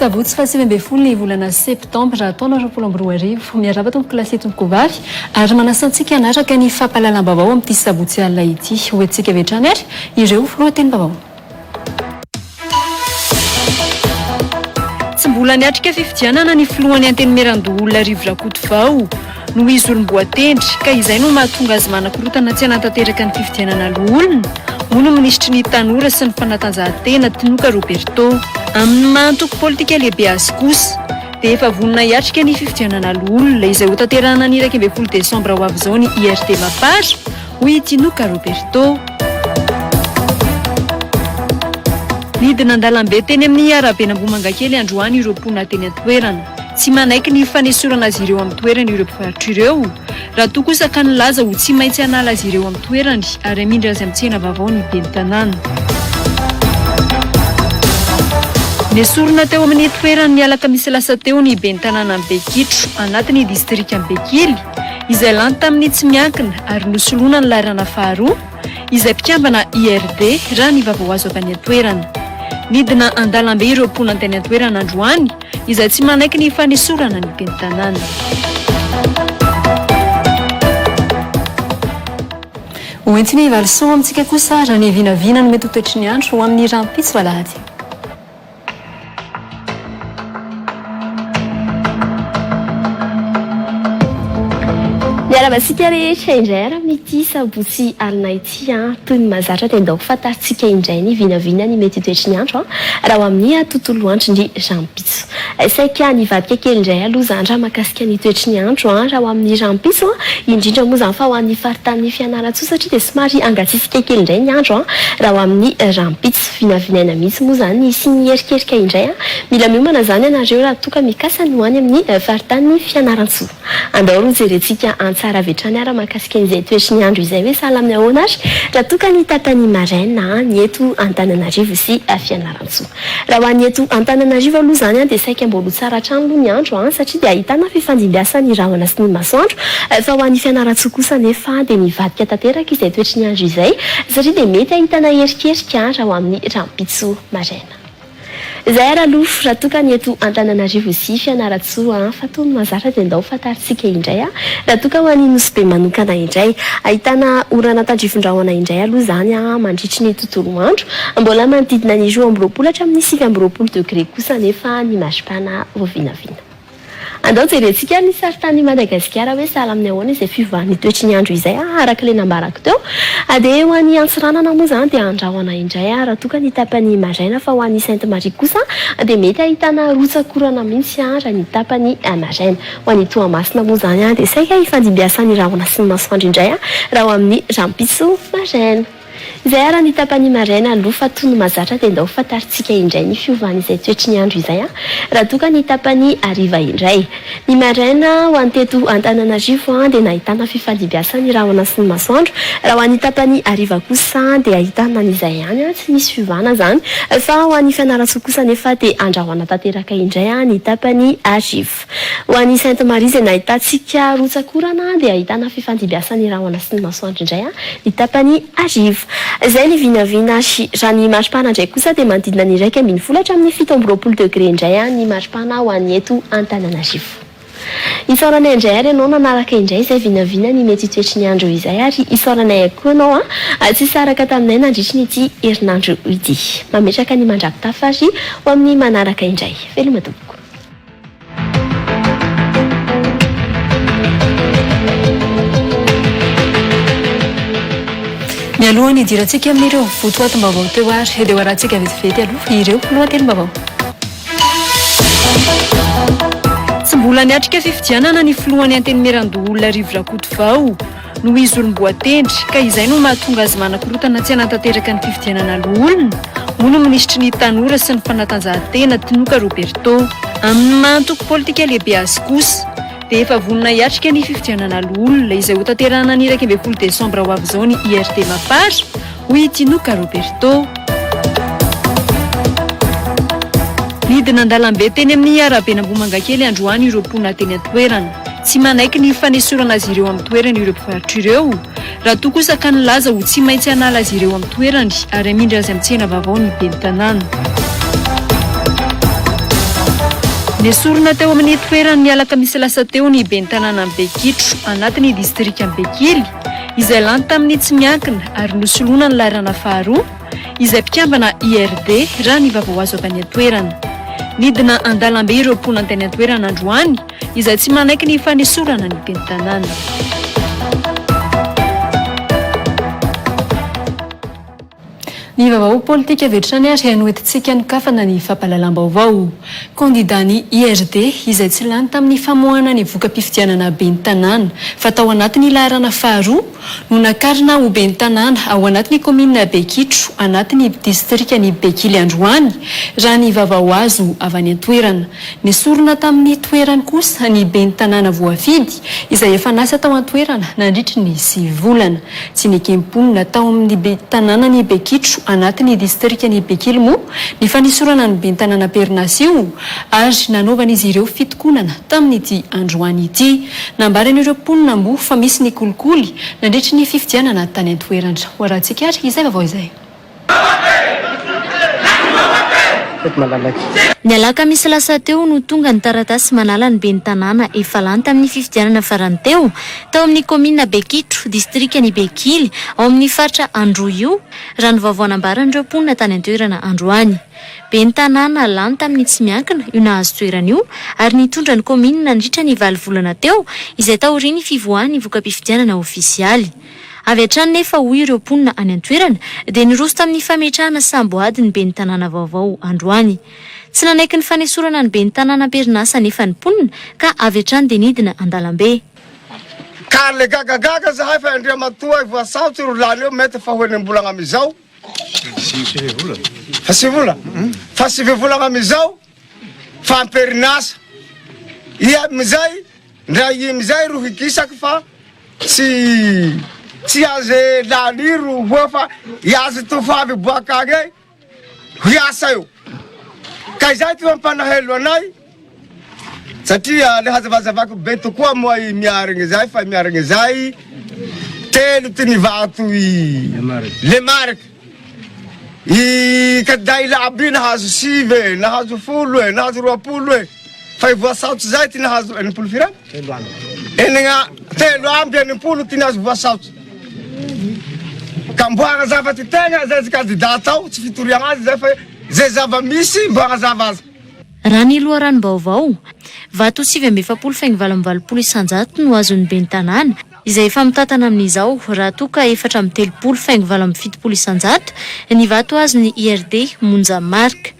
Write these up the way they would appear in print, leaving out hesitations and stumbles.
Sabotsy faha 19 ny volana septambra taona 2020. Miarahaba tompoko lahy sy tompoko vavy ary manasa antsika hanaraka ny fampahalalam-baovao amin'ity sabotsy alina ity. Ho entintsika avy hatrany ary ireo lohatenim-baovao. Tsy mbola niatrika fifidianana ny filohan'ny Antenimierandoholona Rivo Rakotovao noho izy olom-boatendry ka izay no mahatonga azy manakorontana tsy hanatanteraka ny fifidianana loholona, hoy ny minisitry ny Tanora sy ny fanatanjahantena Tinoka Roberto. Amin'ny maha antoko politika lehibe azy kosa dia efa vonona hiatrika ny fifidianana loholona izay hotanterahina ny 11 desambra ho avy izao ny IRD Mapar, hoy i Tinoka Roberto. Nidina an-dalambe teny amin'ny araben'Ambohimangakely androany ireo mponina teny an-toerana. Tsy manaiky ny fanesorana azy ireo amin'ny toerany ireo mpivarotra ireo, raha toa kosa ka nilaza ho tsy maintsy hanala azy ireo amin'ny toerany ary hamindra azy amin'ny tsena vaovao ny ben'ny tanàna. Nesorina teo amin'ny toerany ny alakamisy lasa teo ny ben'ny tanànan'i Bekitro, anatin'ny distrikan'i Bekily, izay lany tamin'ny tsy miankina ary nosoloina ny laharana faharoa, izay mpikambana IRD, raha ny vaovao azo avy any an-toerana. Nidina an-dalambe ireo mponina teny an-toerana androany, izay tsy manaiky ny fanesorana ny ben'ny tanàna. Ho entina hivalisoa amintsika kosa raha ny vinavina no mety ho toetry ny andro ho amin'ny rahampitso alahady. Miarahaba antsika rehetra indray ary amin'ity sabotsy alina ity an! Toy ny mahazatra dia ndao fantarintsika indray ny vinavina ny mety ho toetry ny andro an! Raha ho amin'ny tontolo andro ny rahampitso. Saika nivadika kely indray aloha izany raha mahakasika ny toetry ny andro an! Raha ho amin'ny rahampitso an! Indrindra moa izany fa ho an'ny faritanin'i Fianarantsoa satria dia somary hangatsiatsiaka kely indray ny andro an! Raha ho amin'ny rahampitso. Vinavinaina mihitsy moa izany ny hisian'ny erikerika indray an! Mila miomana izany ianareo raha toa ka mikasa ny ho any amin'ny faritanin'i Fianarantsoa. Andao aloha jerentsika an-tsara avy hatrany ary mahakasika an'izay toetry ny andro izay hoe sahala amin'ny ahoana ary raha toa ka ny tapany maraina ny eto Antananarivo sy Fianarantsoa. Raha ho an'ny eto Antananarivo aloha izany dia saika mbola ho tsara hatrany aloha ny andro an, satria dia ahitana fifandimbiasan'ny rahona sy ny masoandro, fa ho an'i Fianarantsoa kosa anefa dia mivadika tanteraka izay toetry ny andro izay satria dia mety ahitana erikerika raha ho amin'ny rahampitso maraina. Izay ary aloha raha toa ka ny eto Antananarivo sy Fianarantsoa fa toa ny mahazatra dia ndao fantarintsika indray raha toa ka ho an'i Nosy Be manokana indray. Ahitana orana tandrifin-drahona indray aloha izany mandritry ny tontolo andro. Mbola manodidina ny 22 hatramin'ny 29 degre kosa anefa ny maripana vao vinavina. Andao jerentsika ary ny sarintanin'i Madagasikara hoe sahala amin'ny ahoana izay fiovan'ny toetry ny andro izay araka ilay nambarako teo. Dia ho an'i Antsiranana moa izany dia andrahona indray raha toa ka ny tapany maraina fa ho an'i Sainte Marie kosa dia mety ahitana rotsak'orana mihitsy raha ny tapany maraina. Ho an'i Toamasina moa izany dia saika hifandimbiasan'ny rahona sy ny masoandro indray raha ho amin'ny rahampitso maraina. Izay ara ny tapany maraina aloha fa toy ny mahazatra dia ndao fantarintsika indray ny fiovan'izay toetry ny andro izay an! Raha toa ka ny tapany hariva indray. Ny maraina ho an'ny teto Antananarivo an dia nahitana fifandimbiasan'ny rahona sy ny masoandro, raha ho an'ny tapany hariva kosa dia ahitana an'izay ihany an, tsy misy fiovana izany, fa ho an'ny Fianarantsoa kosa anefa dia andrahona tanteraka indray an ny tapany hariva. Ho an'i Sainte Marie izay nahitantsika rotsak'orana dia ahitana fifandimbiasan'ny rahona sy ny masoandro indray ny tapany hariva. Izay ny vinavina ary raha ny maripana indray kosa dia manodidina ny 11 hatramin'ny 27 degré indray ny maripana ho an'ny eto Antananarivo. Isaoranay indray ary ianao nanaraka indray izay vinavina ny mety ho toetry ny andro izay ary isaoranay ihany koa ianao tsy saraka taminay nandritry ny ity herinandro ity. Mametraka ny mandra-pitafa ary ho amin'ny manaraka indray. Veloma tompoko. Mialohan'ny hidirantsika amin'ireo votoatim-baovao teo ary dia ho arahantsika vetivety aloha ireo lohatenim-baovao. Tsy mbola niatrika fifidianana ny filohan'ny Antenimierandoholona Rivo Rakotovao noho izy olom-boatendry ka izay no mahatonga azy manakorontana tsy hanatanteraka ny fifidianana loholona, hoy ny minisitry ny Tanora sy ny fanatanjahantena Tinoka Roberto. Amin'ny maha antoko politika lehibe azy kosa dia efa vonona hiatrika ny fifidianana loholona izay hotanterahina ny 11 desambra ho avy izao ny IRD Mapar, hoy i Tinoka Roberto. Nidina an-dalambe teny amin'ny araben'Ambohimangakely androany ireo mponina teny an-toerana. Tsy manaiky ny fanesorana azy ireo amin'ny toerany ireo mpivarotra ireo, raha toa kosa ka nilaza ho tsy maintsy hanala azy ireo amin'ny toerany ary hamindra azy amin'ny tsena vaovao ny ben'ny tanàna. Nesorina teo amin'ny toerany ny alakamisy lasa teo ny ben'ny tanànan'i Bekitro, anatin'ny distrikan'i Bekily, izay lany tamin'ny tsy miankina ary nosoloina ny laharana faharoa, izay mpikambana IRD, raha ny vaovao azo avy any an-toerana. Nidina an-dalambe ireo mponina tany an-toerana androany, izay tsy manaiky ny fanesorana ny ben'ny tanàna. Ny vaovao politika avy hatrany ary noentintsika nokafana ny fampahalalam-baovao. Kandidan'ny IRD izay tsy lany tamin'ny famoahana ny voka-pifidianana ben'ny tanàna fa tao anatin'ny laharana faharoa no nakarina ho ben'ny tanàna ao anatin'ny kaominina Bekitro anatin'ny distrikan'i Bekily androany raha ny vaovao azo avy any an-toerana. Nesorina tamin'ny toerany kosa ny ben'ny tanàna voafidy izay efa nasa tao an-toerana nandritry ny sivy volana. Tsy neken'ny mponina tao amin'ny tanànan'i Bekitro anatin'ny distrikan'i Bekily moa ny fanesorana ny ben'ny tanàna am-perinasa io ary nanaovan'izy ireo fitokonana tamin'ity androany ity. Nambaran'ireo mponina moa fa misy ny kolikoly nandritry ny fifidianana tany an-toerana. Ho arahantsika ary izay vaovao izay. Ny alakamisy lasa teo no tonga ny taratasy manala ny ben'ny tanàna efa lany tamin'ny fifidianana farany teo, tao amin'ny kaominina Bekitro, distrikan'i Bekily, ao amin'ny faritra Androy io, raha ny vaovao nambaran'ireo mponina tany an-toerana androany. Ben'ny tanàna lany tamin'ny tsy miankina io nahazo toerana io ary nitondra ny kaominina nandritra ny valo volana teo, izay taorian'ny fivoahan'ny voka-pifidianana ofisialy. Avy hatrany nefa, hoy ireo mponina any an-toerana, dia niroso tamin'ny fametrahana samboady ny ben'ny tanàna vaovao androany. Tsy nanaiky ny fanesorana ny ben'ny tanàna am-perinasa anefa ny mponina ka avy hatrany dia nidina an-dalambe. Ka le gagagaga zahay fa Andriamatoa voasaotra ro lany eo mety fa ho enim-bolagna amizao. Fa sivy volana? Fa sivy volagna amizao fa am-perinasa. Ia amizay ndra ia amizay ro hikisaky fa Tsy tsy aze lany ro hoa fa iaze tofo avy boak'agny e hiasa io. Ka izay ty mampanahelo anay satria le hazavazavako be tokoa moa i Miarigny zay fa i Miarigny zay telo ty nivato i le mariky. I kandida ila aby nahazo sivy e, nahazo folo e, nahazo 20 e, fa i voasaotsy zay ty nahazo 60 firy amby? Enigna, 63 ty nahazo voasaotsy. Ka mbo hagnazava ty tegna zay kandida tao, tsy fitoriagna azy zay fa zay zava-misy mbo hagnazava azy. Raha ny loharanom-baovao, vato 49 faingo 88% no azon'ny ben'ny tanàna, izay efa mitantana amin'izao, raha toa ka 34 faingo 78% ny vato azon'ny IRD Monja Marc.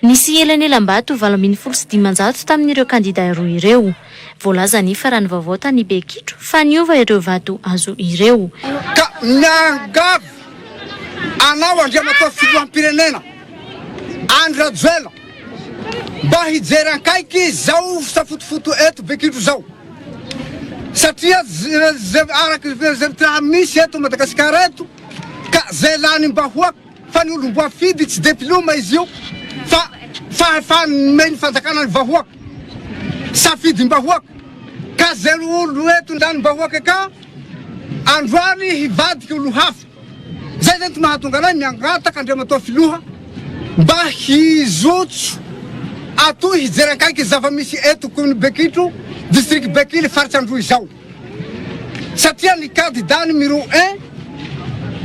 Nisy elanelam-bato 518 tamin'ireo kandida roa ireo. Voalaza anefa raha ny vaovao tany Bekitro fa niova ireo vato azo ireo. Ka miangavy anao Andriamatoa Filoham-pirenena Andry Rajoelina mba hijery ankaiky izao safotofoto eto Bekitro izao satria araka izay raha misy eto Madagasikara eto ka izay lanim-bahoaka fa ny olom-boafidy tsy diploma izy io fa fahefana nomen'ny fanjakana ny vahoaka, safidim-bahoaka ka izay olo eto lanim-bahoaka ka androany hivadika olo hafa. Zay zany ty mahatonga anay miangataka Andriamatoa Filoha mba hizotso atoy hijery akaiky zava-misy eto commune Bekitro, district Bekily, faritra Androy izao. Satria ny candidat numéro un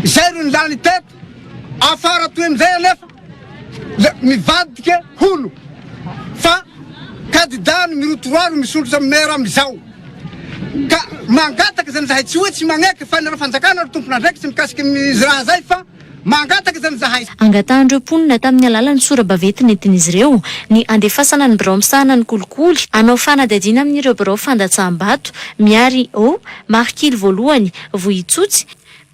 izay ro nilany teto, afara toy amizay anefa le mivadika hono fa candidat numéro trois ro misondrotra maire amizao. Ka mangataka zany zahay, tsy hoe tsy magneky fa nareo fanjakana ro tompon'andraikitra mikasiky ny raha zay fa mangataka zany zahay. Angatahan'ireo mponina tamin'ny alalan'ny sora-baventy nentin'izy ireo ny handefasana ny birao misahana ny kolikoly hanao fanadihadiana amin'ireo birao fandatsaham-bato Miary Haut, Marikily voalohany, Vohitsotsy,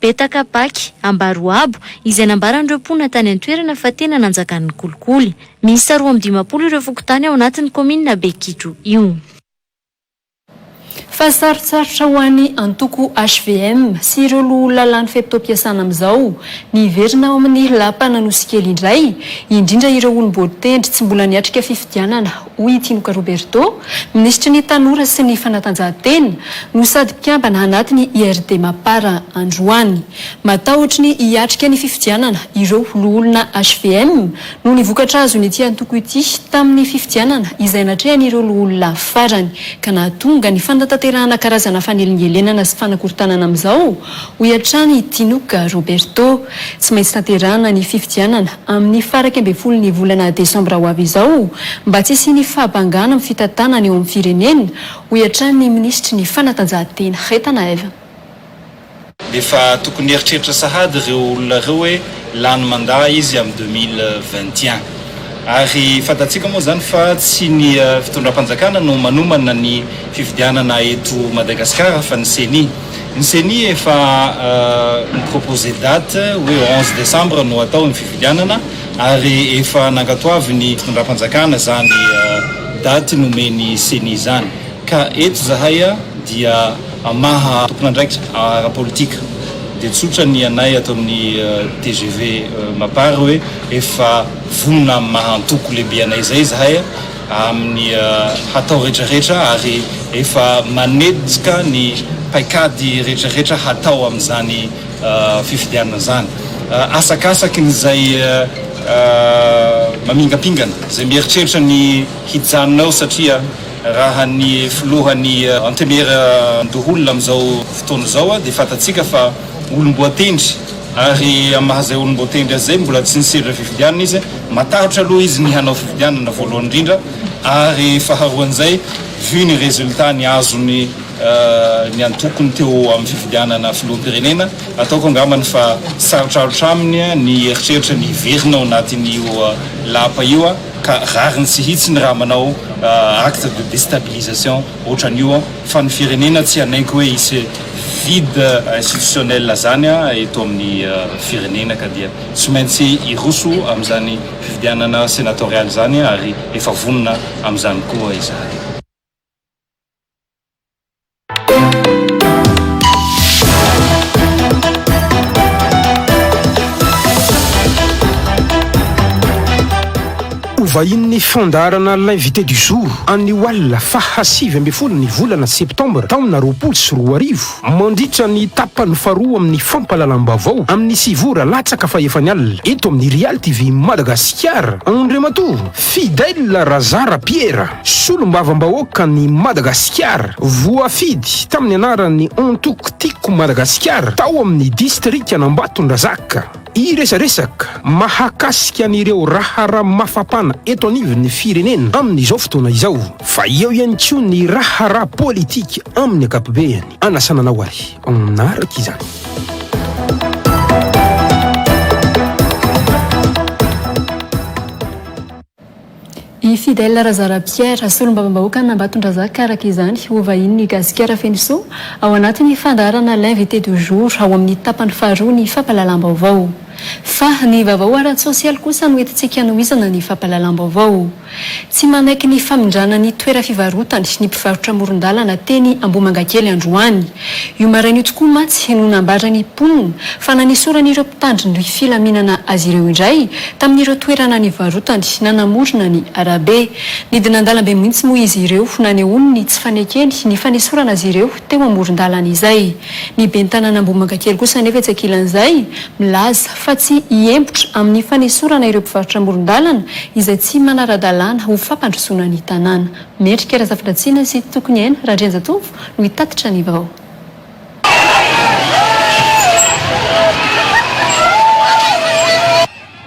Betakapaky, Ambaroabo, izay nambaran'ireo mponina tany an-toerana fa tena nanjakan'ny kolikoly. Miisa 52 ireo fokontany ao anatin'ny kaominina Bekitro io. Fa sarotsarotra ho an'ny antoko hvm sy ireo loholona lany fe-potoam-piasana amin'izao ny hiverina ao amin'ny lapan'Anosikely indray, indrindra ireo olom-boatendry tsy mbola niatrika fifidianana. hoy i Tinoka Roberto, minisitry ny Tanora sy ny Fanatanjahantena no sady mpikambana anatin'ny IRD Mapar androany. Matahotry ny hiatrika ny fifidianana ireo loholona hvm noho ny vokatra azon'ity antoko ity tamin'ny fifidianana izay natrehan'ireo loholona farany ka nahatonga ny fanatanterahana karazana fanelingelenana sy fanakorontanana amin'izao, hoy hatrany i Tinoka Roberto. Tsy maintsy tanterahana ny fifidianana amin'ny faha 11 ny volana desambra ho avy izao mba tsy hisian'ny fahabangana amin'ny fitantanana eo amin'ny firenena, hoy hatrany ny minisitry ny fanatanjahantena, Retana Eva. Efa tokony hieritreritra sahady ireo olona ireo hoe lany mandat izy amin'ny 2021. Ary fantatsika moa izany fa tsy ny fitondram-panjakana no manomana ny fifidianana eto Madagasikara fa ny Ceni. Ny Ceni efa ni-proposer date hoe 11 décembre no atao ny fifidianana ary efa nankatoavin'ny fitondram-panjakana izany date nomen'ny Ceni izany. Ka eto zahay dia maha tompon'andraikitra ara-politika dia tsotra ny anay ato amin'ny tgv Mapar hoe efa vonona amin'ny maha antoko lehibe anay izay izahay amin'ny hatao rehetrarehetra ary efa manetsika ny paikady rehetrarehetra hatao amin'izany fifidianana izany. Asakasaky ny izay mamingampingana, izay mieritreritra ny hijanona ao satria Raha ny filohan'ny Antenimierandoholona amin'izao fotoana izao dia fantatsika fa olom-boatendry ary amin'ny maha izay olom-boatendry azy izay mbola tsy nisedra fifidianana izy, matahotra aloha izy ny hanao fifidianana voalohany indrindra ary faharoan'izay vu ny résultat ny azony ny antokony teo amin'ny fifidianana filoham-pirenena ataoko angambany fa sarotrarotra aminy ny hieritreritra ny hiverina ao anatin'io lapa io. Ka rariny sy hitsiny raha manao acte de destabilisation otran'io fa ny firenena tsy hanaiky hoe hisy vide institutionnel zany eto amin'ny firenena ka dia tsy maintsy hiroso amin'izany fifidianana senatorial zany ary efa vonona amin'izany koa izahay. Ho vahinin'ny fandaharana L'invité du jour anio alina faha 19 ny volana septambra taona 2020 mandritra ny tapany faharoa amin'ny fampahalalam-baovao amin'ny sivy ora latsaka fahefany alina eto amin'ny Real TV Madagasikara Andriamatoa Fidèle Razara Pierre. Solombavambahoakan'i Madagasikara, voafidy tamin'ny anaran'ny Antoko Tiako Madagasikara tao amin'ny distrikan'Ambatondrazaka. Hiresaresaka mahakasika an'ireo raharaha mafapana eto anivon'ny firenena amin'izao fotoana izao, fa eo ihany koa ny raharaha politika amin'ny ankapobeny. Anasana anao ary manaraka izany. I Fidèle Razara Pierre, solombavambahoakan'Ambatondrazaka araka izany, ho vahinin'i Gasikara Fenosoa ao anatin'ny fandaharana L'invité du jour ao amin'ny tapany faharoa ny fampahalalam-baovao. Fa ny vaovao ara-tsosialy kosa no entintsika hanohizana ny fampahalalam-baovao. Tsy manaiky ny famindrana ny toera-fivarotany ny mpivarotra amoron-dalana teny Ambohimangakely androany. Io maraina io tokoa mantsy no nambaran'ny mponina fa nanesoran'ireo mpitandro ny filaminana azy ireo indray tamin'ireo toerana nivarotany nanamorona ny arabe. Nidina an-dalambe mihitsy moa izy ireo nanehoany ny tsy fanekeny ny fanesorana azy ireo teo amoron-dalana izay. Ny ben'ny tanàna Ambohimangakely kosa anefa etsy ankilan'izay milaza fa tsy hiembotra amin'ny fanesorana ireo mpivarotra amoron-dalana izay tsy manara-dalàna ho fampandrosoana ny tanàna. Mendrika Razafindratsina sy Tokoniaina Randrianjatovo no hitatitra ny vaovao.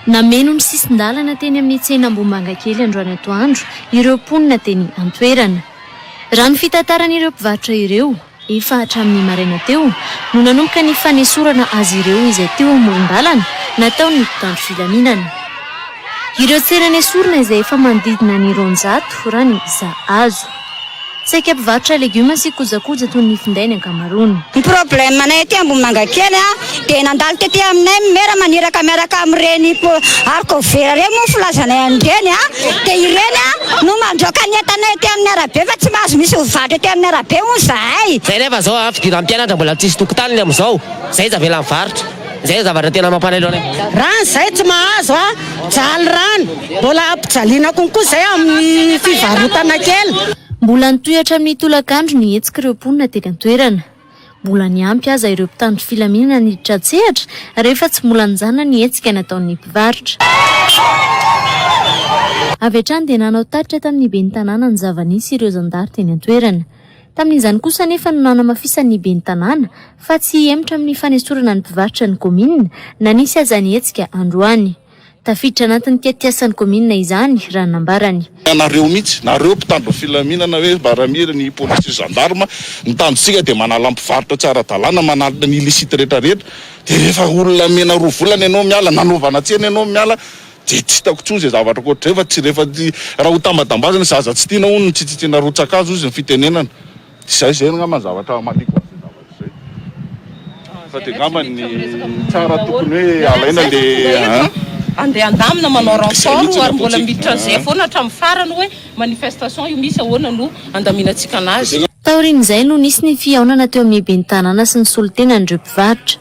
Nameno ny sisin-dalana teny amin'ny tsena Ambohimangakely androany atoandro ireo mponina teny an-toerana. Raha ny fitantaran'ireo mpivarotra ireo, efa hatramin'ny maraina teo no nanomboka ny fanesorana azy ireo izay teo amoron-dalana nataon'ny mpitandro filaminana. Ireo tsena nesorina izay efa manodidina ny 200 raha ny isa azo. Saika mpivarotra legioma sy kojakoja toy ny finday ny ankamaroany. Ny problème anay aty Ambohimangakely a, dia nandalo tety aminay ny mera maniraka miaraka amin'ireny haricot vert ireny moa ny filazanay an'ireny a, dia ireny a no mandroaka ny entanay aty amin'ny arabe fa tsy mahazo misy mivarotra aty amin'ny arabe hono izahay. Zay nefa zao a, fidiran'ny mpianatra mbola tsisy tokotaniny amin'izao, zay izy avela mivarotra. Izay ny zavatra tena mampalahelo anay. Rano izay tsy mahazo a, mijaly rano, mbola ampijaliana konkoa izay amin'ny fivarotana kely. Mbola nitohy hatramin'ny tolakandro ny hetsik'ireo mponina teny an-toerana. Mbola niampy aza ireo mpitandro filaminana niditra an-tsehatra rehefa tsy mbola nijanona ny hetsika nataon'ny mpivarotra. Avy hatrany dia nanao tatitra tamin'ny ben'ny tanàna ny zava-nisy ireo zandary teny an-toerana. Tamin'izany kosa anefa no nanamafisan'ny ben'ny tanàna fa tsy hihemotra amin'ny fanesorana ny mpivarotra ny kaominina na nisy aza ny hetsika androany. Tafiditra anatin'ny tetik'asan'ny kaominina izany, raha ny nambarany. Nareo mihitsy, nareo mpitandro ny filaminana hoe miaramila, ny polisy sy gendarme, ny tanjontsika dia manala ny mpivarotra tsy ara-dalàna, manala ny illicite rehetra rehetra, dia rehefa olona omena roa volana ianao miala, nanaovana tsena ianao miala, dia tsy hitako intsony izay zavatra ankoatr'izay fa tsy rehefa raha ho tambatambazana zaza tsy tiana hono ny tsitsitsiana rotsa-kazo hozy ny fitenenana. Izay izay angamba ny zavatra hamaliako an'izay zavatra izay. Fa dia angamba ny tsara tokony hoe alaina le an. Andeha handamina manao renfort ary mbola miditra an'izay foana hatramin'ny farany hoe manifestation io misy ahoana no handaminantsika anazy. Taorian'izay no nisy ny fihaonana teo amin'ny ben'ny tanàna sy ny solontenan'ireo mpivarotra.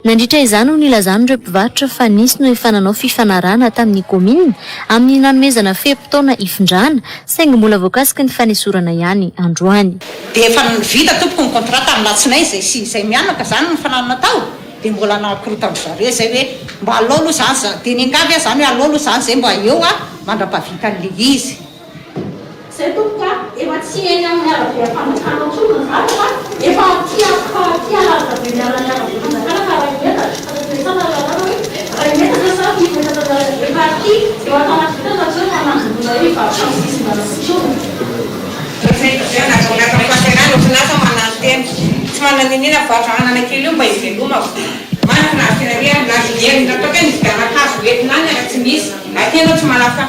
Nandritra izany no nilazan'ireo mpivarotra fa nisy no efa nanao fifanarahana tamin'ny kaominina amin'ny nanomezana fe-potoana hifindrana, saingy mbola voakasiky ny fanesorana ihany androany. Dia efa vita tompoko ny contrat tamin'ny latsinainy izay sy izay mianaka izany ny fananana tao dia mbola nahakorotandry zareo izay hoe mba alao aloha izany za dia niangavy aho izany hoe alao aloha izany izay mba eo aho mandrapahavita an'ilay izy. Zay tompoko a, efa tsy eny amin'ny arabe am-panjakana intsony ny vato fa efa aty aty arabe miala ny arabe fanjakana fa iray metatra, fantatry ny tsara ny lalàna hoe iray metatra sa firy metatra efa aty eo an-tanàna vita fa tsy hoe manangona hoe hivarotra amin'ny sisin-dalana intsony. Tsy manana niniana varotra anana kely io mba hivelomako. Manana na nataoko hoe nividianana hazo hoentina any ary tsy misy. Aty ianao tsy manafo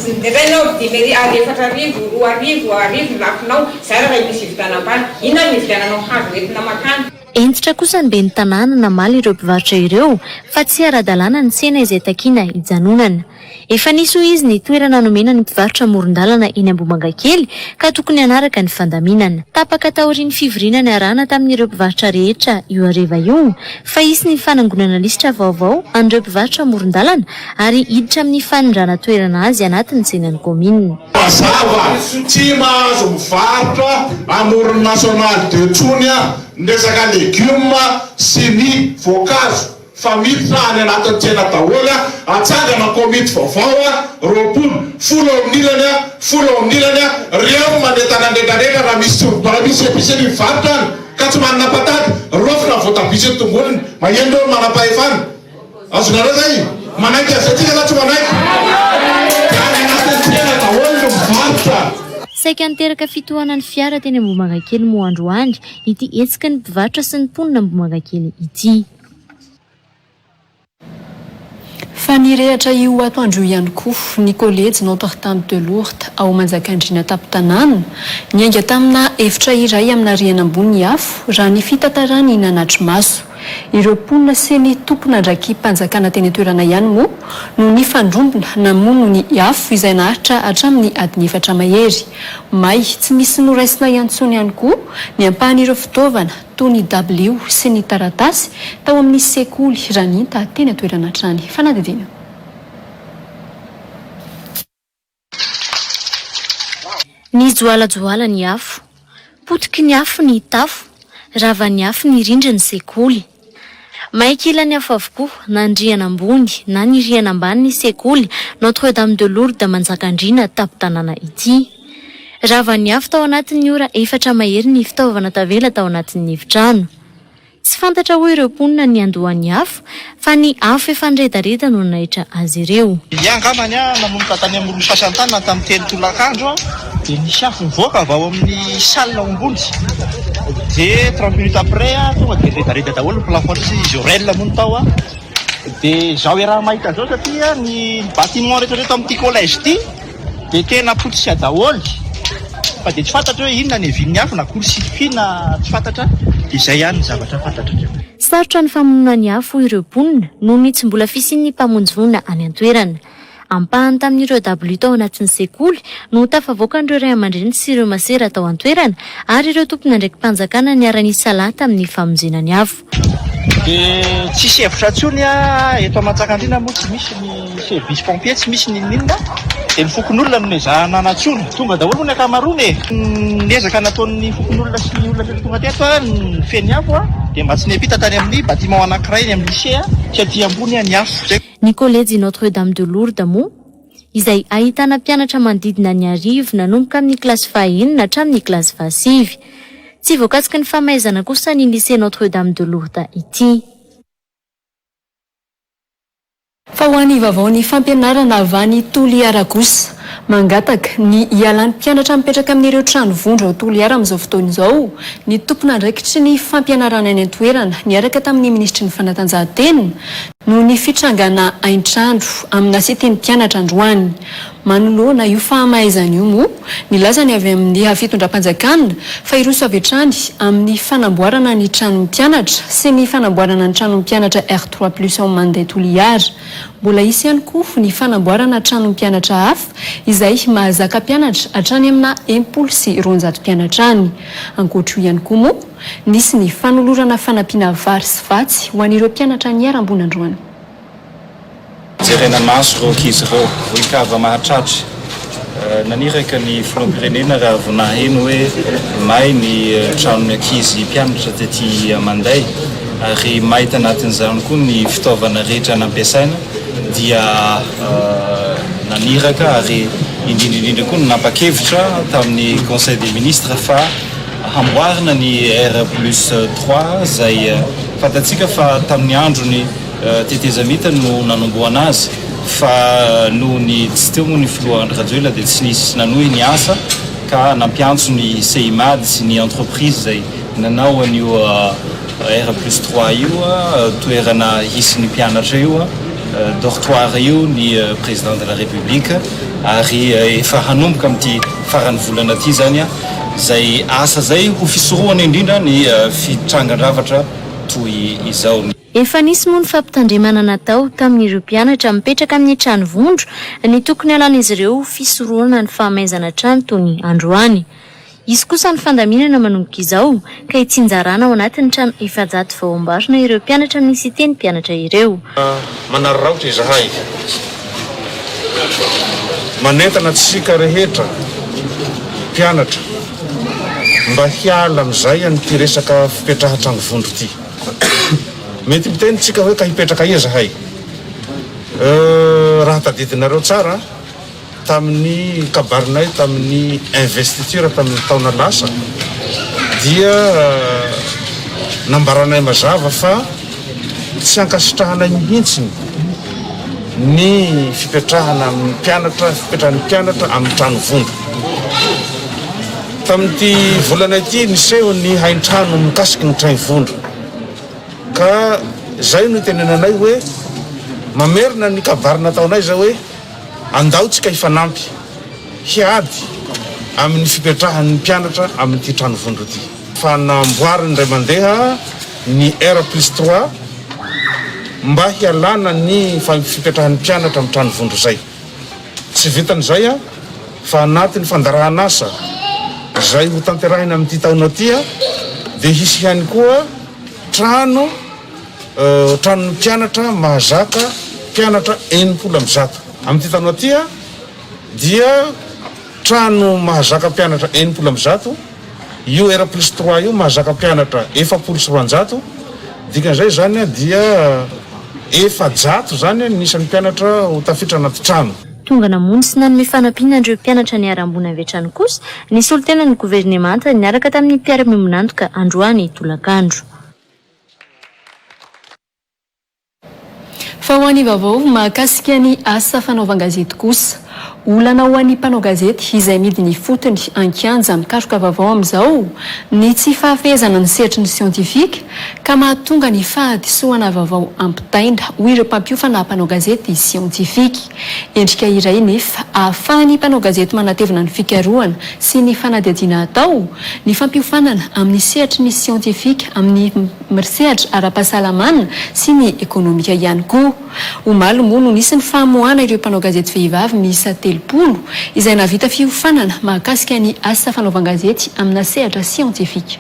indraindray ianao dimy ary 4000, 2000, 1000 ny lafonao, zara raha misy hividianam-bary. Inona no hividiananao hazo hoentina mankany? Hentitra kosa ny ben'ny tanàna namaly ireo mpivarotra ireo fa tsy ara-dalàna ny tsena izay takiana hijanonana. Efa nisy hoy izy ny toerana nomena ny mpivarotra amoron-dalana eny Ambohimangakely ka tokony hanaraka ny fandaminana. Tapaka taorian'ny fivoriana niarahana tamin'ireo mpivarotra rehetra io hariva io fa hisy ny fanangonana lisitra vaovao an'ireo mpivarotra amoron-dalana ary hiditra amin'ny fanindrana toerana azy anatin'ny tsenan'ny kaominina. Mazava, tsy mahazo mivarotra amoron'ny national deux tsony ny resaka legioma sy ny voankazo fa miditra any anatin'ny tsena daholo, atsangana komity vaovao 20, folo ao amin'ny ilany, folo ao amin'ny ilany, reo no manentana ny retraretra raha misy raha misy épicerie mivarotra any ka tsy manana patate, raofina ny voatabia sy ny tongolony, maheno reo ny manampahefana. Azonareo zay? Manaiky an'izay tsika sa tsy manaiky? Dia any anatin'ny tsena daholo no mivarotra. Saika niteraka fitohanan'ny fiara teny Ambohimangakely moa androany ity hetsiky ny mpivarotra sy ny mponina Ambohimangakely ity. Fa nirehatra io atoandro io ihany koa ny kolejy Notre Dame de Lourdes ao Manjakandriana tampon-tanàna. Niainga tamina efitra iray amina rihana ambony ny afo raha ny fitantaran'ny nanatri-maso. Ireo mponina sy ny tompon'andraiki-panjakana teny an-toerana ihany moa no nifandrombona namono ny afo izay naharitra hatramin'ny adiny efatra mahery. May tsy misy noraisina intsony ihany koa ny ampahan'ireo fitaovana toy ny dabilio sy ny taratasy tao amin'ny sekoly raha ny hita teny an-toerana hatrany. Fanadihadiana. Nijoalajoala ny afo. Potiky ny afo ny tafo. Ravan'ny afo ny rindrin'ny sekoly. May kilan'ny afo avokoa na ny rihana ambony na ny rihana ambany ny sekoly Notre Dame de Lourdes Manjakandriana tampon-tanàna ity. Ravan'ny afo tao anatin'ny ora efatra mahery ny fitaovana tavela tao anatin'ny efitrano. Tsy fantatra hoy ireo mponina ny niandohan'ny afo fa ny afo efa niredareda no nanaitra azy ireo. Ie angambany an, nanomboka tany amin'ny roa sasany tany na tamin'ny telo tolakandro dia nisy afo nivoaka avy ao amin'ny salle ao ambony dia 30 minutes après tonga dia niredareda daholo ny plafond satria izy réel moa no tao an, dia izao iaraha-mahita izao satria ny bâtiment rehetra rehetra amin'ity collège ity Dia tena potika daholo fa dia tsy fantatra hoe inona ny hevian'ny afo na court circuit na tsy fantatra dia izay ihany ny zavatra fantatra hatreo. Sarotra ny famonoana ny afo hoy ireo mponina noho ny tsy mbola fisian'ny mpamonjy voina any an-toerana. Ampahany tamin'ireo dabilio tao anatin'ny sekoly no tafavoakan'ireo ray aman-dreny sy ireo masera tao an-toerana ary ireo tompon'andraiki-panjakana niara-nisalahy tamin'ny famonjena ny afo. Dia tsisy hevitra intsony eto Manjakandriana moa tsy misy ny service pompier, tsy misy n'inon'inona. Dia ny fokonolona no nezahana nantsoina. Tonga daholo moa ny ankamaroany e. Ny ezaka nataon'ny fokonolona sy ny olona rehetra tonga teto nifehy ny afo dia mba tsy niampita tany amin'ny bâtiment anankiray eny amin'ny lycée sy aty ambony ny afo. Izay. Ny kolejy Notre Dame de Lourdes moa izay ahitana mpianatra manodidina ny arivo nanomboka amin'ny kilasy fahaenina hatramin'ny kilasy fahasivy. Tsy voakasiky ny famaizana kosa ny Lycée Notre Dame de Lourdes ity. Fa ho an'ny vaovaon'ny fampianarana avy any Toliara kosa, mangataka ny hialan'ny mpianatra mipetraka amin'ireo trano vondro ao Toliara amin'izao fotoana izao ny tompon'andraikitry ny fampianarana any an-toerana niaraka tamin'ny minisitry ny fanatanjahantena noho ny fitrangana haintrano amina site ny mpianatra androany. Manoloana io fahamaizana io moa, nilaza ny avy amin'ny fitondram-panjakana fa hiroso avy hatrany amin'ny fanamboarana ny tranon'ny mpianatra sy ny fanamboarana ny tranon'ny mpianatra R trois plus ao Manday Toliara. Mbola hisy ihany koa ny fanamboarana tranon'ny mpianatra hafa izay mahazaka mpianatra hatrany amina 260 mpianatra any. Ankoatr'io ihany koa moa, nisy ny fanolorana fanampiana vary sy vatsy ho an'ireo mpianatra niharam-boina androany. Jerena maso ireo ankizy ireo, voin-kava mahatratra. Naniraka ny filoham-pirenena raha vao naheno hoe may ny tranon'ny ankizy mpianatra tety Manday ary may tanatin'izany koa ny fitaovana rehetra nampiasaina dia naniraka ary indrindra indrindra koa nampakevitra tamin'ny conseil des ministres fa hamboarina ny R plus trois izay fantatsika fa tamin'ny androny Tetezamita no nanombohana azy fa noho ny tsy teo moa ny filoha Andry Rajoelina dia tsy nisy nanohy ny asa ka nampiantso ny Seimad sy ny entreprise izay nanao an'io R plus trois io toerana hisy ny mpianatra io dortoir io ny président de la République ary efa hanomboka amin'ity faran'ny volana ity izany izay asa izay ho fisorohana indrindra ny fitrangan-javatra toy izao. Efa nisy moa ny fampitandremana natao tamin'ireo mpianatra mipetraka amin'ny trano vondro ny tokony halan'izy ireo ho fisorohana ny fahamaizana trano toy ny androany. Hisy kosa ny fandaminana manomboka izao ka hitsinjarana ao anatin'ny trano 400 vao amboarina ireo mpianatra amin'ny cité ny mpianatra ireo. Manararaotra izahay manentana antsika rehetra mpianatra mba hiala amin'izay an'ity resaka fipetrahan-trano vondro ity. Mety miteny tsika hoe ka hipetraka aia zahay? Euh, raha tadidinareo tsara, tamin'ny kabarinay tamin'ny investiture tamin'ny taona lasa dia nambaranay mazava fa tsy ankasitrahanay mihitsy ny fipetrahana amin'ny mpianatra, fipetrahan'ny mpianatra amin'ny trano vondro. Tamin'ity volana ity niseho ny haintrano mikasiky ny train vondro ka izay no itenenanay hoe mamerina ny kabary nataonay izay hoe andao tsika hifanampy hiady amin'ny fipetrahan'ny mpianatra amin'ity trano vondro ity. Fa namboariny indray mandeha ny R plus trois mba hialana ny fipetrahan'ny mpianatra amin'ny trano vondro izay. Tsy vitan'izay fa anatin'ny fandarahan'asa izay ho tanterahina amin'ity taona ity dia hisy ihany koa trano tranon'ny mpianatra mahazaka mpianatra 160. Amin'ity taona ity dia trano mahazaka mpianatra 160. Io R plus trois io mahazaka mpianatra 240, dikan'izay izany dia 400 izany ny isan'ny mpianatra ho tafiditra anaty trano. Tonga namonjy sy nanome fanampiana an'ireo mpianatra niharam-boina avy hatrany kosa ny solontenan'ny governemanta niaraka tamin'ny mpiara-miombon'antoka androany tolakandro. Fa ho an'ny vaovao mahakasika ny asa fanaovan-gazety kosa, olana ho an'ny mpanao gazety izay midina ifotony an-kianja mikaroka vaovao amin'izao ny tsy fahafehezana ny sehatry ny siantifika ka mahatonga ny fahadisoana vaovao ampitaina, hoy ireo mpampiofana mpanao gazety siantifika. Endrika iray nefa ahafahan'ny mpanao gazety manatevina ny fikarohana sy ny fanadihadiana atao ny fampiofanana amin'ny sehatry ny siantifika amin'ny sehatra ara-pahasalamana sy ny ekonomika ihany koa. Omaly moa no nisy ny famoahana ireo mpanao gazety vehivavy miisa 30 izay nahavita fiofanana mahakasika ny asa fanaovan-gazety amina sehatra siantifika.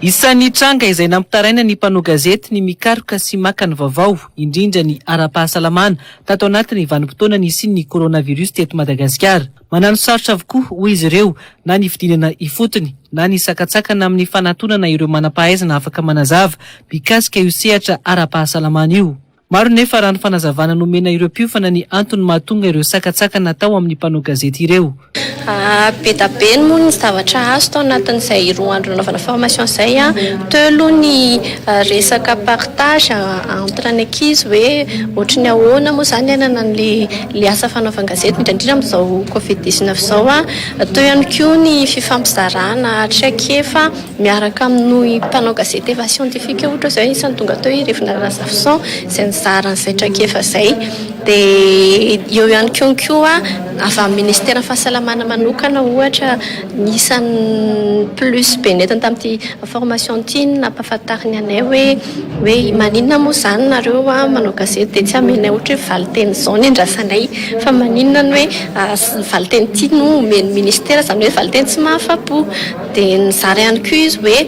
Isan'ny tranga izay nampitaraina ny mpanao gazety ny mikaroka sy maka ny vaovao, indrindra ny ara-pahasalamana, tato anatin'ny vanim-potoana nisian'ny coronavirus teto Madagasikara. Manano sarotra avokoa, hoy izy ireo, na ny fidinana ifotony, na ny sakantsakana amin'ny fanatonana ireo manam-pahaizana afaka manazava mikasika io sehatra ara-pahasalamana io. Maro nefa raha ny fanazavana nomena ireo mpiofana ny antony mahatonga ireo sakantsakana atao amin'ny mpanao gazety ireo. Be da be moa ny zavatra azo tao anatin'izay roa andro nanaovana formation izay. Teo aloha ny resaka partage entre ny ankizy hoe ohatry ny ahoana moa izany iainana an'ilay asa fanaovan-gazety indrindra indrindra amin'izao covid 19 izao. Teo ihany koa ny fifampizarana traikefa. Miaraka amin'ny mpanao gazety efa siantifika ohatra izao isan'ny tonga teo i Revina Razafison izay nizara an'izay traikefa izay. Dia eo ihany koa koa avy amin'ny ministeran'ny fahasalamana manokana ohatra ny isan'ny plus be nentiny tamin'ity formation ity no nampahafantariny anay hoe hoe maninona moa izany nareo manao gazety dia tsy amenay ohatra hoe valinteny izao ny andrasanay fa maninona ny hoe valinteny ity no omen'ny ministera izany hoe valinteny tsy mahafa-po. Dia nizara ihany koa izy hoe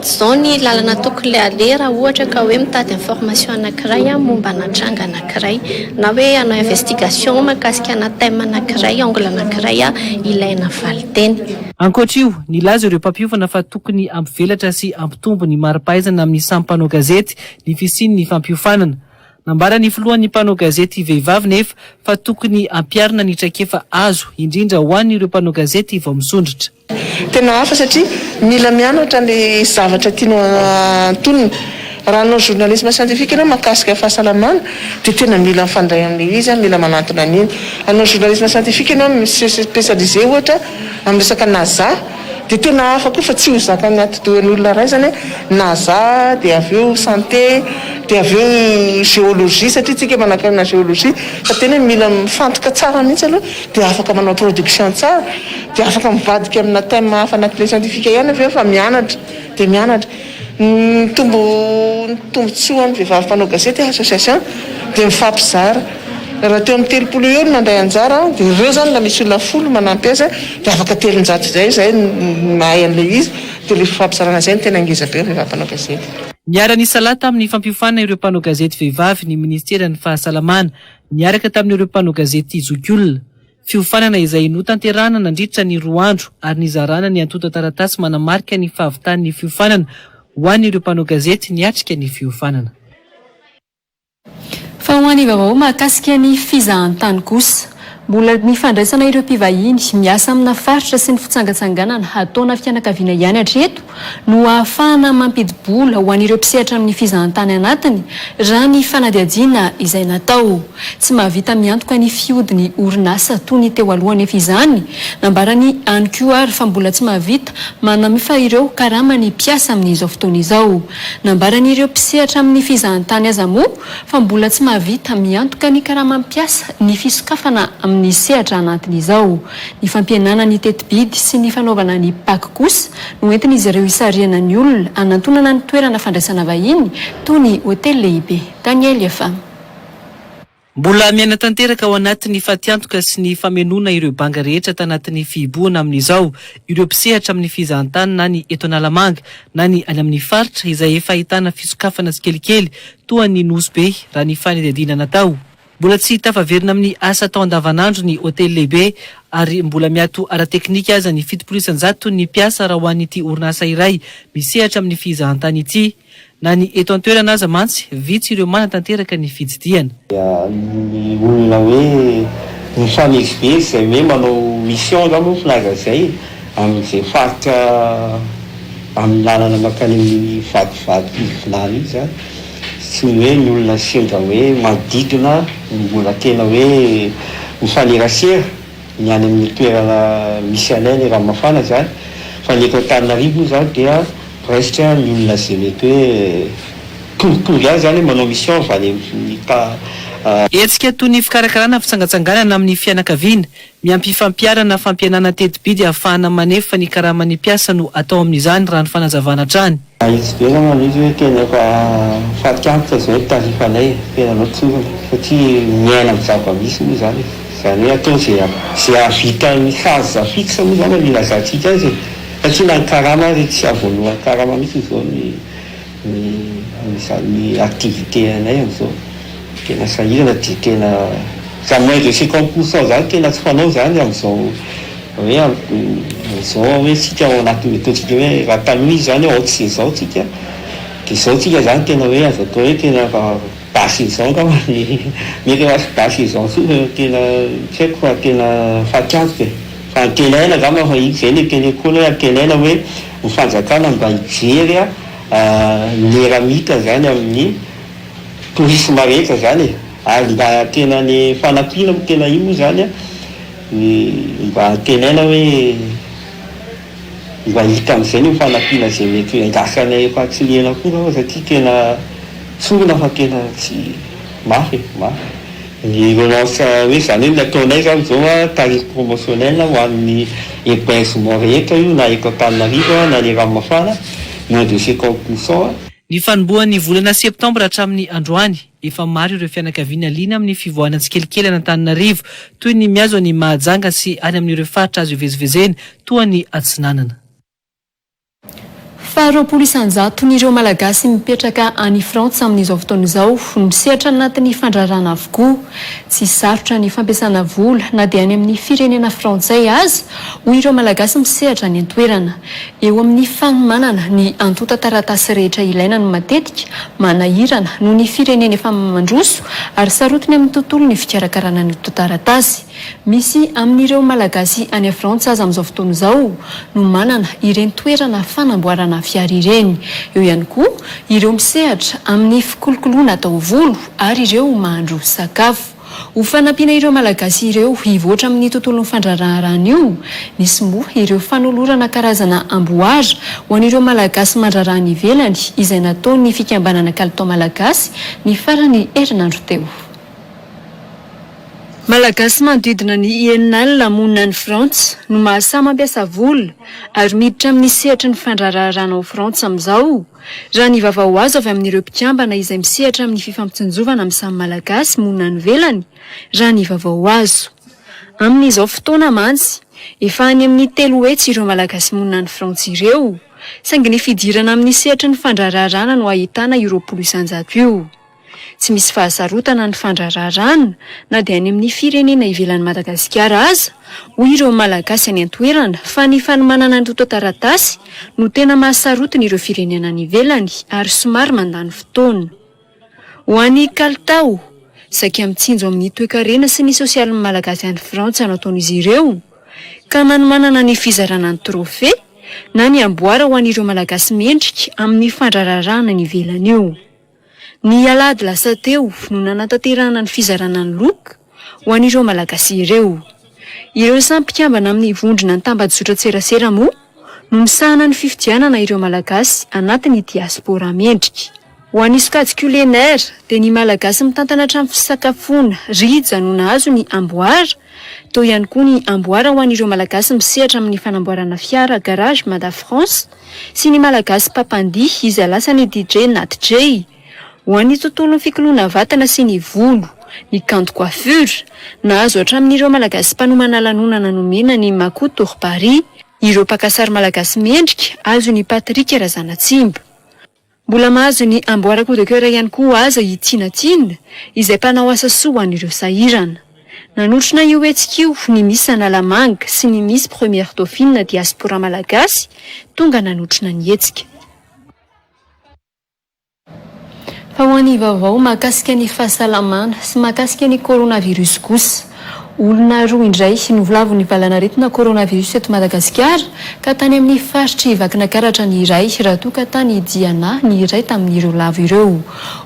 izao ny lalana tokony aleha raha ohatra ka hoe mitady information anankiray momba ana tranga anankiray na hoe hanao investigation mahakasika ana thème anankiray, angle anankiray ilaina valinteny. Ankoatra io, nilaza ireo mpampiofana fa tokony hampivelatra sy hampitombo ny mari-pahaizana amin'ny samy mpanao gazety ny fisian'ny fampiofanana. Nambaran'ny filohan'ny mpanao gazety vehivavy nefa fa tokony hampiharina ny traikefa azo, indrindra ho an'ireo mpanao gazety vao misondrotra. Tena hafa satria mila mianatra le zavatra tianao antonina. Raha hanao journalisme scientifique ianao mahakasika fahasalamana dia tena mila mifandray amin'ilay izy, mila manantona an'iny. Hanao journalisme scientifique ianao mi-se spécialiser ohatra amin'ny resaka NASA dia tena hafa koa fa tsy ho zakan'ny atidohan'ny olona iray izany hoe NASA dia avy eo santé dia avy eo géologie satria tsika manankarena géologie fa tena hoe mila mifantoka tsara mihitsy aloha dia afaka manao production tsara dia afaka mivadika amina thème hafa anatin'ilay scientifique ihany avy eo fa mianatra dia mianatra Ny tombo ny tombotsoan'ny vehivavy mpanao gazety association dia mifampizara. Raha teo amin'ny 30 eo no nandray anjara dia ireo izany raha misy olona folo manampy azy dia afaka 300 izay izay mahay an'ilay izy dia ilay fifampizarana izay no tena ngeza be vehivavy mpanao gazety. Niara-nisalahy tamin'ny fampiofanana ireo mpanao gazety vehivavy ny minisiteran'ny Fahasalamana, niaraka tamin'ireo mpanao gazety zokiolona. Fiofanana izay notanterahana nandritra ny roa andro ary nizarana ny antontan-taratasy manamarika ny fahavitan'ny fiofanana ho an'ireo mpanao gazety niatrika ny fiofanana. Fa ho an'ny vaovao mahakasika ny fizahantany kosa, mbola ny fandraisana ireo mpivahiny miasa amina faritra sy ny fitsangatsanganana hataona fianakaviana ihany hatreto no ahafahana mampidi-bola ho an'ireo mpisehatra amin'ny fizahantany anatiny, raha ny fanadihadiana izay natao. Tsy mahavita miantoka ny fihodin'ny orinasa toy ny teo aloha anefa izany. Nambarany ihany koa ary fa mbola tsy mahavita manamefa ireo karaman'ny mpiasa amin'izao fotoana izao. Nambaran'ireo mpisehatra amin'ny fizahantany aza moa fa mbola tsy mahavita miantoka ny karaman'ny mpiasa ny fisokafana amin'ny sehatra anatiny izao. Ny fampihenana ny teti-bidy sy ny fanaovana ny pac kosa no entin'izy ireo hisarihana ny olona hanantonana ny toerana fandraisana vahiny toy ny hotely lehibe. Daniel Yafam. Mbola miaina tanteraka ao anatin'ny fatiantoka sy ny famenoana ireo banga rehetra tanatin'ny fihibohana amin'izao ireo mpisehatra amin'ny fizahantany na ny eto Analamanga na ny any amin'ny faritra izay efa ahitana fisokafana tsikelikely toa an'i Nosy Be raha ny fanadihadiana natao. Mbola tsy tafaverina amin'ny asa atao andavanandro ny hotely lehibe ary mbola miato ara-teknika aza ny 70% ny mpiasa raha ho an'ity orinasa iray misehatra amin'ny fizahantany ity. Na ny eto an-toerana aza mantsy, vitsy ireo manatanteraka ny fitsidihana. Dia ny olona hoe mifamezivezy izay hoe manao mission angamba moa filaza izay amin'izay faritra amin'ny lalana mankany amin'iny Vatovavy Fitovinany iny izany, sy ny hoe ny olona sendra hoe manodidina no mbola tena hoe mifanerasera. Ny any amin'ny toerana misy anay any Ranomafana izany, fa ny eto Antananarivo moa izany dia presque ny olona izay mety hoe tongotongo ihany izany hoe manao mission avy any amin'ny ta. Hetsika toy ny fikarakarana fitsangatsanganana amin'ny fianakaviana, miampy fampiharana fampihenana teti-bidy ahafahana manefa ny karaman'ny mpiasa no atao amin'izany raha ny fanazavana hatrany. Mahitsy be angamba ilay izy hoe tena efa faty antoka izao ny tarifanay e, tena anao tsorina satria miaina amin'ny zava-misy moa izany e, izany hoe atao izay izay hahavita ny phase fixe moa izany no ilazantsika azy e. Satria na ny karama ary tsy havoaloha karama mihitsy izao ny ny ny activité anay amin'izao. Tena sahirana dia tena zany moins de 50% zany tena tsy fanao zany amin'izao hoe amin'izao hoe tsika ao anatin'ny ataontsika hoe raha taloha izy zany hoe haute saison tsika dia izao tsika zany tena hoe azo atao hoe tena Bas saison angamba ny mety efa tsy bas saison intsony fa efa tena tsy haiko fa tena fatiantoka e! Fa antenaina angamba fa iny zay le teneniko foana hoe antenaina hoe ny fanjakana mba hijery ny miara-mita zany amin'ny tourisme rehetra zany e! Ary mba tena ny fanampiana moa tena io moa zany an, ny mba antenaina hoe. Mba hita amin'izay ny fanampiana izay mety ho iandrasanay efa tsy liana akory aho satria tena tsorina fa tena tsy mafy e, mafy. Ny relance hoe izany hoe ny ataonay izany izao an, tarif promotionnel ho an'ny hébergement rehetra io na eto Antananarivo na any Ranomafana, moins de 50%. Ny fanombohan'ny volana septambra hatramin'ny androany, efa maro ireo fianakaviana liana amin'ny fivoahana tsikelikely an'Antananarivo, toy ny mihazo an'i Mahajanga sy any amin'ireo faritra azo ivezivezena, toa an'i Atsinanana. Faha 20 isan-jaton'ireo Malagasy mipetraka any Frantsa amin'izao fotoana izao no misehatra anatin'ny fandraharahana avokoa. Tsy sarotra ny fampiasana vola na dia any amin'ny firenena frantsay aza, hoy ireo Malagasy misehatra any an-toerana. Eo amin'ny fanomanana ny antontan-taratasy rehetra ilaina no matetika manahirana noho ny firenena efa mandroso ary sarotiny amin'ny tontolo ny fikarakarana ny antontan-taratasy. Misy amin'ireo Malagasy any Frantsa aza amin'izao fotoana izao no manana ireny toerana fanamboarana fiara ireny. Eo ihany koa ireo misehatra amin'ny fikolokoloana taovolo ary ireo mahandro sakafo. Ho fanampiana ireo Malagasy ireo hivoatra amin'ny tontolon'ny fandraharaharana io, nisy moa ireo fanolorana karazana amboara ho an'ireo Malagasy mandraharaha any ivelany izay nataon'ny fikambanana Kalitao Malagasy ny faran'ny herinandro teo. Malagasy manodidina ny 60 monina any Frantsa no mahasahy mampiasa vola ary miditra amin'ny sehatry ny fandraharaharana ao Frantsa amin'izao, Raha ny vaovao azo avy amin'ireo mpikambana izay misehatra amin'ny fifampitsinjovana amin'ny samy Malagasy monina any ivelany, raha ny vaovao azo. Amin'izao fotoana mantsy, efa any amin'ny 300 ireo Malagasy monina any Frantsa ireo, saingy ny fidirana amin'ny sehatry ny fandraharaharana no ahitana io 20% io. Tsy misy fahasarotana ny fandraharahana na dia any amin'ny firenena ivelan'i Madagasikara aza, hoy ireo Malagasy any an-toerana fa ny fanomanana ny antontan-taratasy no tena mahasarotiny ireo firenena any ivelany ary somary mandany fotoana. Ho an'i Kalitao, saika mitsinjo amin'ny toekarena sy ny sosialin'ny Malagasy any Frantsa no ataon'izy ireo ka manomanana ny fizarana ny trophée na ny amboara ho an'ireo Malagasy mendrika amin'ny fandraharahana any ivelany io. Ny alahady lasa teo no nanatanterahana ny fizarana ny loka ho an'ireo Malagasy ireo. Ireo samy mpikambana amin'ny vondrona an-tambajotran-tserasera moa no misahana ny fifidianana ireo Malagasy anatin'ny diaspora mendrika. Ho an'ny sokajy culinaire dia ny Malagasy mitantana hatramin'ny fisakafoana, Rija no nahazo ny amboara, teo ihany koa ny amboara ho an'ireo Malagasy misehatra amin'ny fanamboarana fiara Garage Mada France, sy ny Malagasy mpampandihy izay lasan'ny DJ Nat Jay. Ho an'ny tontolon'ny fikoloana vatana sy ny volo, ny kanto coiffure, nahazo hatramin'ireo Malagasy mpanomana lanonana nomena ny Mako Tour Paris, ireo mpaka sary Malagasy mendrika azon'i Patrick Razanatsimba. Mbola mahazo ny amboara coup de coeur ihany koa aza i Tiana Tiana, izay mpanao asa soa ho an'ireo sahirana. Nanotrona io hetsika io ny Miss Analamanga sy ny Miss Première Dauphine Diaspora Malagasy tonga nanotrona ny hetsika. Fa ho an'ny vaovao mahakasika ny fahasalamana sy mahakasika ny coronavirus kosa, olona roa indray no volavon'ny valanaretina coronavirus eto Madagasikara ka tany amin'ny faritr'i Vakinakaratra ny iray raha toa ka tany Diana ny iray tamin'ireo lavo ireo.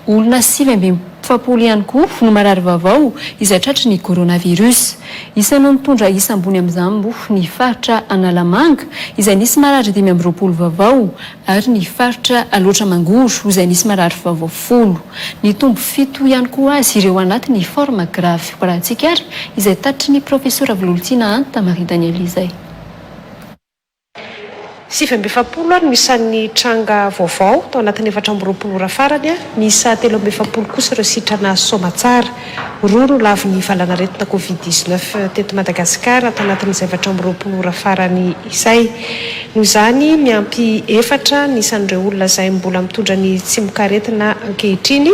Olona 49 ihany koa no marary vaovao izay tratry ny coronavirus. Isan'ny nitondra isa ambony amin'izany moa ny faritra Analamanga izay nisy marary 25 vaovao ary ny faritra Alaotra Mangoro izay nisy marary vaovao folo. Nitombo fito ihany koa azy ireo anatin'ny forme grave. Hoarahantsika ary izay tatitry ny Profesora Vololontiana Anta Marie Danielle izay. 49 no isan'ny tranga vaovao tao anatin'ny 24 ora farany, miisa 43 kosa ireo sitrana soamatsara. Roa no lavon'ny valanaretina Covid 19 teto Madagasikara tao anatin'izay 24 ora farany izay. Noho izany, miampy efatra ny isan'ireo olona izay mbola mitondra ny tsimokaretina ankehitriny,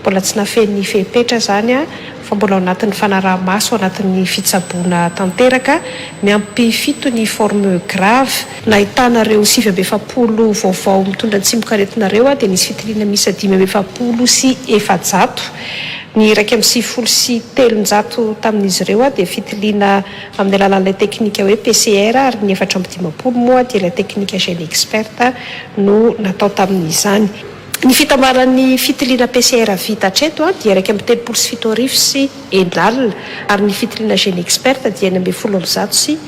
mbola tsy nafehy ny fepetra izany. fa mbola ao anatin'ny fanaraha-maso ao anatin'ny fitsaboana tanteraka, miampy fito ny forme grave. Nahitana ireo 49 vaovao mitondra ny tsimokaretina ireo dia nisy fitiliana miisa 445. Ny 391 tamin'izy ireo dia fitiliana amin'ny alalan'ilay teknika hoe PCR ary ny 54 moa dia ilay teknika GeneXpert no natao tamin'izany. Ny fitambaran'ny fitiliana PCR vita hatreto dia 631 600 ary ny fitiliana GeneXpert dia 716.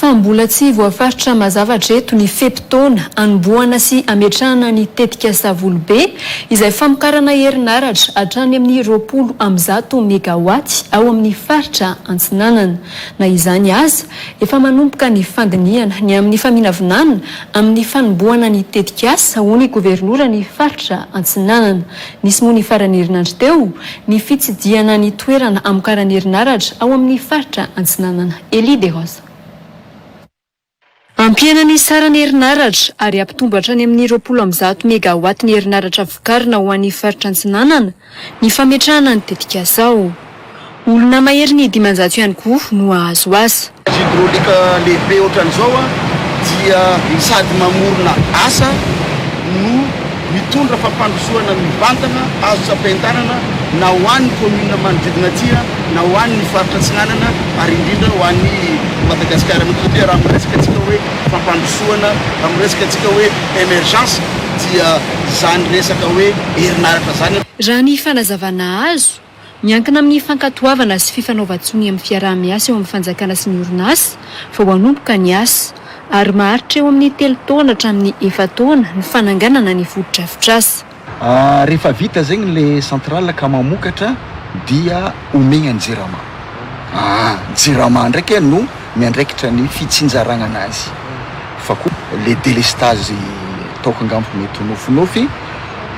Fa mbola tsy voafaritra mazava hatreto ny fe-potoana hanombohana sy hametrahana ny tetikasa Volobe izay famokarana herinaratra hatrany amin'ny 120 megawatt ao amin'ny faritra Antsinanana. Na izany aza, Efa manomboka ny fandinihana ny amin'ny faminavinana amin'ny fanombohana ny tetikasa, hoy ny governoran'ny faritra Antsinanana. Nisy moa ny faran'ny herinandro teo ny fitsidihana ny toerana hamokarana herinaratra ao amin'ny faritra Antsinanana. Elie Desroses. Hampihena ny saran'ny herinaratra ary hampitombo hatrany amin'ny 120 megawatt ny herinaratra vokarina ho an'ny faritra Antsinanana ny fametrahana ny tetikasa ao. Olona maherin'ny 500 ihany koa no hahazo asa. Hydraulique lehibe ohatran'izao dia sady mamorona asa no mitondra fampandrosoana mivantana azo tsapain-tanana na ho an'ny commune manodidina aty na ho an'ny faritra atsinanana ary indrindra ho an'ny Madagasikara mihitsy satria raha miresaka antsika hoe fampandrosoana, raha miresaka antsika hoe emergence dia izany resaka hoe herinaratra izany. Raha ny fanazavana azo, Miankina amin'ny fankatoavana sy fifanaovan-tsonia amin'ny fiaraha-miasa eo amin'ny fanjakana sy ny orinasa vao hanomboka ny asa, ary maharitra eo amin'ny telo taona hatramin'ny efa-taona ny fananganana ny fotodrafitrasa. Rehefa vita zegny le centrale ka mamokatra dia omegna ny jirama. Aa jirama ndraiky no miandraikitra ny fitsinjaragna anazy fa koa le délestage ataoko angamba mety ho nofinofy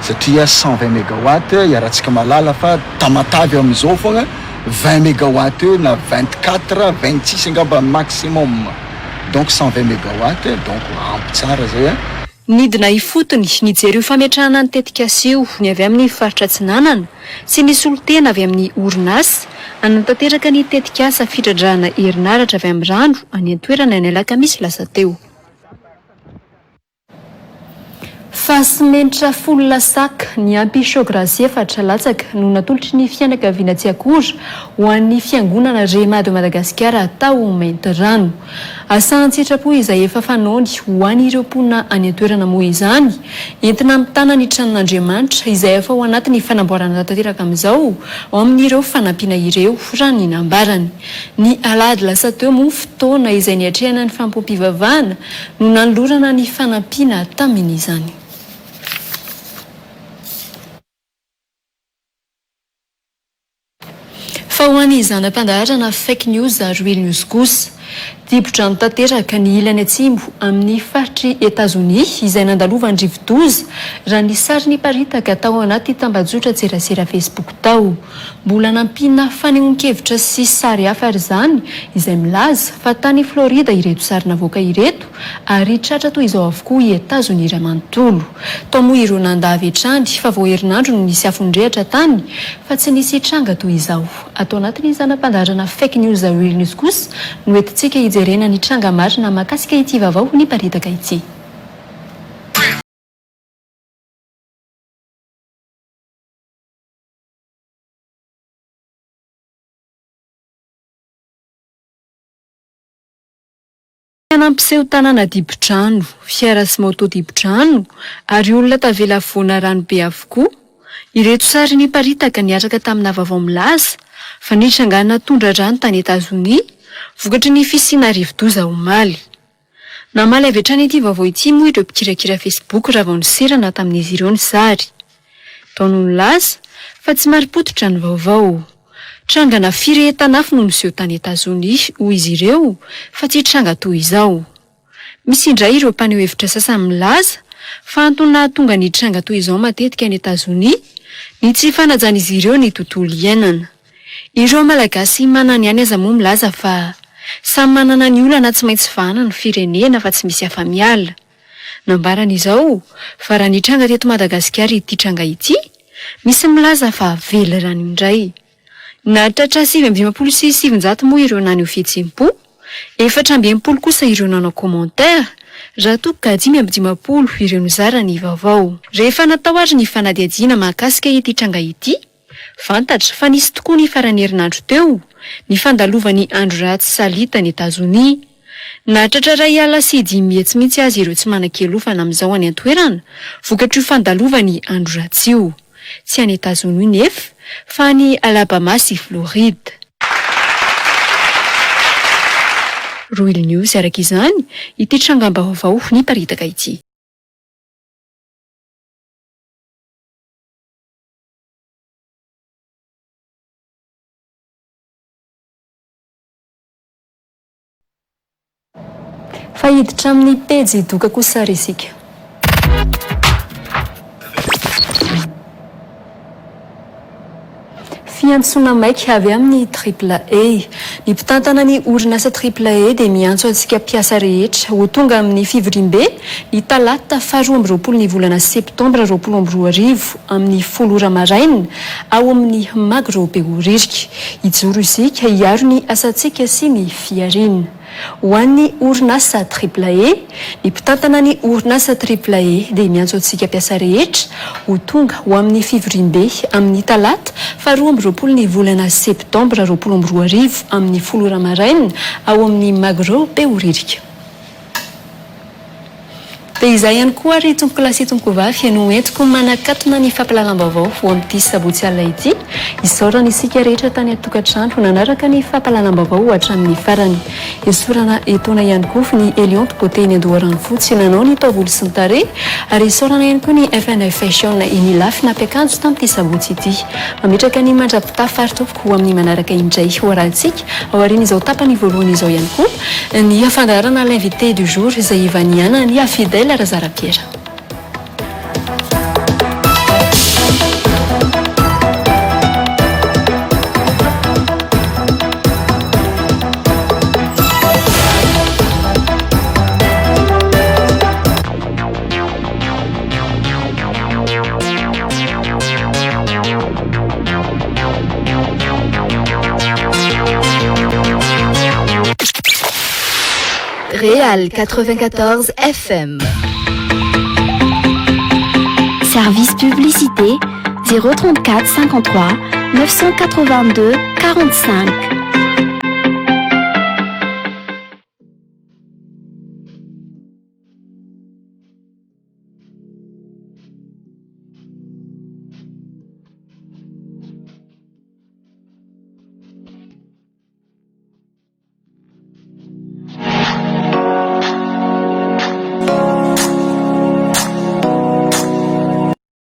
satria 120 megawatt iarahantsika mahalala fa Tamatave amin'izao foagna 20 megawatt eo na 24, 26 angamba maximum donc 120 megawatt donc ampy tsara zay a. Nidina ifotony nijery io fametrahana ny tetikasa io ny avy amin'ny faritra Atsinanana sy ny solontena avy amin'ny orinasa hanatanteraka ny tetikasa fitrandrahana herinaratra avy amin'ny rano any an-toerana ny alakamisy lasa teo. Fa simenitra folo lasak niampy chaux-grasse efatra latsaka no natolotry ny fianakaviana Tsiakora ho an'ny fiangonana Rhema de Madagasikara tao Maintirano. Asa an-tsitrapo izay efa fanaony ho an'ireo mponina any an-toerana moa izany, entina mitana ny tranon'Andriamanitra izay efa ao anatin'ny fanamboarana tanteraka amin'izao ao amin'ireo fanampiana ireo, raha ny nambarany. Ny alahady lasa teo moa, fotoana izay niatrehana ny fanompoam-pivavahana, no nanolorana ny fanampiana tamin'izany. Fa ho an'ny zana-pandaharana Fake News Real News kosa, dibo-drano tanteraka ny ilany atsimo amin'ny faritr'i Etazonia izay nandalovan'ny rivodoza raha ny sary niparitaka tao anaty tambajotran-tserasera Facebook tao. Mbola nampiana fanehoan-kevitra sy sary hafa ary izany izay milaza fa tany Florida ireto sary navoaka ireto ary tratra toy izao avokoa i Etazonia iray manontolo. Tao moa ireo nandà avy hatrany fa vao herinandro no nisy afo nirehatra tany fa tsy nisy tranga toy izao. Ato anatin'ny zana-pandaharana Fake News Real News kosa no entintsika hijerena ny tranga marina mahakasika ity vaovao niparitaka ity. Nampiseho tanàna dibo-drano, fiara sy moto dibo-drano ary olona tavela afovoana rano be avokoa ireto sary niparitaka niaraka tamina vaovao milaza fa nitrangana tondra-drano tany Etazonia vokatry ny fisiana rivodoza omaly. Namaly avy hatrany ity vaovao ity moa ireo mpikirakira Facebook raha vao niserana tamin'izy ireo ny sary. Tao no nilaza fa tsy marim-pototra ny vaovao. Trangana firehetan'afo no niseho tany Etazonia, hoy izy ireo, fa tsy tranga toy izao. Misy indray ireo mpaneho hevitra sasany milaza fa antony nahatonga ny tranga toy izao matetika any Etazonia ny tsy fanajan'izy ireo ny tontolo iainana. Ireo Malagasy manana ihany aza moa milaza fa samy manana ny olana tsy maintsy vahana ny firenena fa tsy misy afa-miala. Nambarany izao fa raha nitranga teto Madagasikara ity tranga ity, misy milaza fa velirano indray. Nahatratra 959 moa ireo naneho fihetsem-po, 64 kosa ireo nanao commentaire, raha toa ka 55 ireo nizara ny vaovao. Rehefa natao ary ny fanadihadiana mahakasika ity tranga ity, fantatra fa nisy tokoa ny faran'ny herinandro teo ny fandalovan'ny andro ratsy Sally tany Etazonia. Nahatratra 501 mihitsy aza ireo tsy manan-kialofana amin'izao any an-toerana vokatr'io fandalovan'ny andro ratsy io. Tsy any Etazonia nefa fa any Alabama sy Floride. Royal News araka izany ity trangam-baovao niparitaka ity. Fa hiditra amin'ny pejy doka kosa ary isika. Fiantsoana maika avy amin'ny Triple A. Ny mpitantana ny orinasa Triple A dia miantso antsika mpiasa rehetra ho tonga amin'ny fivoriambe ny talata faharoa amby 20 ny volana septambra 2020 amin'ny folo ora maraina ao amin'ny Magro Behoririka. Hijoro isika hiaro ny asantsika sy ny fihariana. Ho an'ny orinasa Triple E, ny mpitantana ny orinasa Triple E dia miantso antsika mpiasa rehetra ho tonga ho amin'ny fivoriambe amin'ny talata faha 22 ny volana septambra 2020 amin'ny folo ora maraina ao amin'ny Magro Behoririka. Dia izay ihany koa ary tompokolahy sy tompokovavy no entiko manakatona ny fampahalalam-baovao ho amin'ity sabotsy alina ity. Isaorana isika rehetra tany an-tokantrano nanaraka ny fampahalalam-baovao hatramin'ny farany. Esorana etoana ihany koa ny Eliante Beauté eny Andoharanofotsy nanao ny taovolo sy ny tarehy ary isaorana ihany koa ny FNF Fashion eny Ilafy nampiakanjo tamin'ity sabotsy ity. Mametraka ny mandra-pitafa ary tompoko ho amin'ny manaraka indray ho arahantsika aorian'izao tapany voalohany izao ihany koa ny fandaharana L'invité du jour izay ivanianan'i Fidèle Razarapiera. Réal 94 FM. Service publicité 034 53 982 45.